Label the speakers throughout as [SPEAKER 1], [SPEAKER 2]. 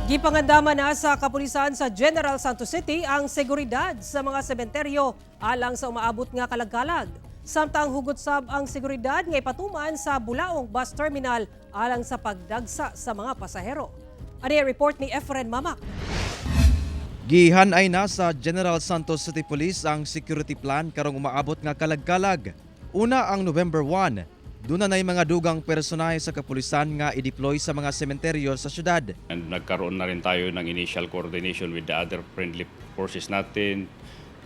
[SPEAKER 1] Gipangandaman na sa kapulisan sa General Santos City ang seguridad sa mga sementeryo alang sa umaabot nga kalagkalag. Samtang hugot sab ang seguridad nga ipatuman sa Bulaong Bus Terminal alang sa pagdagsa sa mga pasahero. Ani ang report ni Efren Mamak.
[SPEAKER 2] Gihan-ay na sa General Santos City Police ang security plan karong umaabot nga kalagkalag. Una ang November 1. Duna nay mga dugang personahe sa kapulisan nga i-deploy sa mga sementeryo sa syudad.
[SPEAKER 3] And nagkaroon na rin tayo ng initial coordination with the other friendly forces natin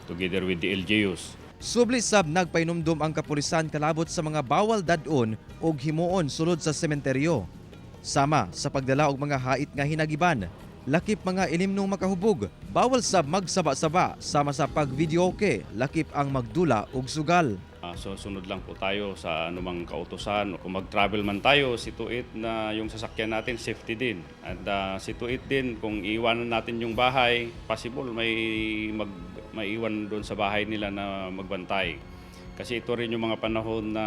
[SPEAKER 3] together with the LGUs.
[SPEAKER 2] Subli sab, nagpainumdum ang kapulisan kalabot sa mga bawal dad-on og himuon sulod sa sementeryo. Sama sa pagdala og mga hait nga hinagiban, lakip mga ilimnong makahubog, bawal sab magsaba-saba sama sa pag-videoke, lakip ang magdula og sugal.
[SPEAKER 3] So sunod lang po tayo sa anumang kautusan. Kung mag-travel man tayo, situate na yung sasakyan natin, safety din. And situate din kung iiwanan natin yung bahay, possible may maiwan doon sa bahay nila na magbantay. Kasi ito rin yung mga panahon na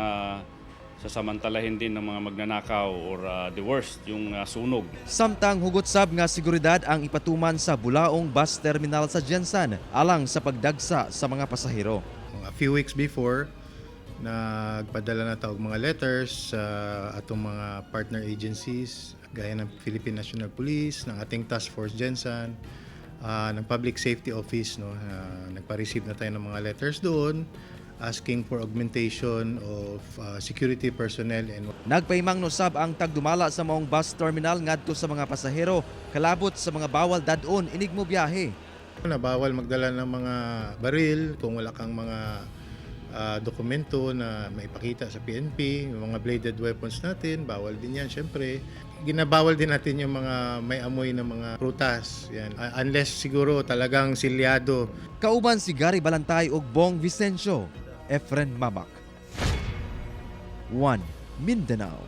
[SPEAKER 3] sasamantalahin din ng mga magnanakaw or the worst, yung sunog.
[SPEAKER 2] Samtang hugot sab nga seguridad ang ipatuman sa Bulaong Bus Terminal sa GenSan alang sa pagdagsa sa mga pasahero.
[SPEAKER 4] A few weeks before, nagpadala na ta og mga letters sa atong mga partner agencies gaya ng Philippine National Police, ng ating Task Force GenSan, ng Public Safety Office, no. Nagpa-receive na tayo ng mga letters doon asking for augmentation of security personnel and
[SPEAKER 2] Nagpahimangno sab ang tagdumala sa maong bus terminal ngadto sa mga pasahero kalabot sa mga bawal dad-on inig mo biyahe.
[SPEAKER 4] Na bawal magdala ng mga baril kung wala kang mga dokumento na maipakita sa PNP, yung mga bladed weapons natin, bawal din yan syempre. Ginabawal din natin yung mga may amoy ng mga prutas, yan. Unless siguro talagang silyado.
[SPEAKER 2] Kauban si Gary Balantay ug Bong Vicencio, Efren Mamak. 1 Mindanao.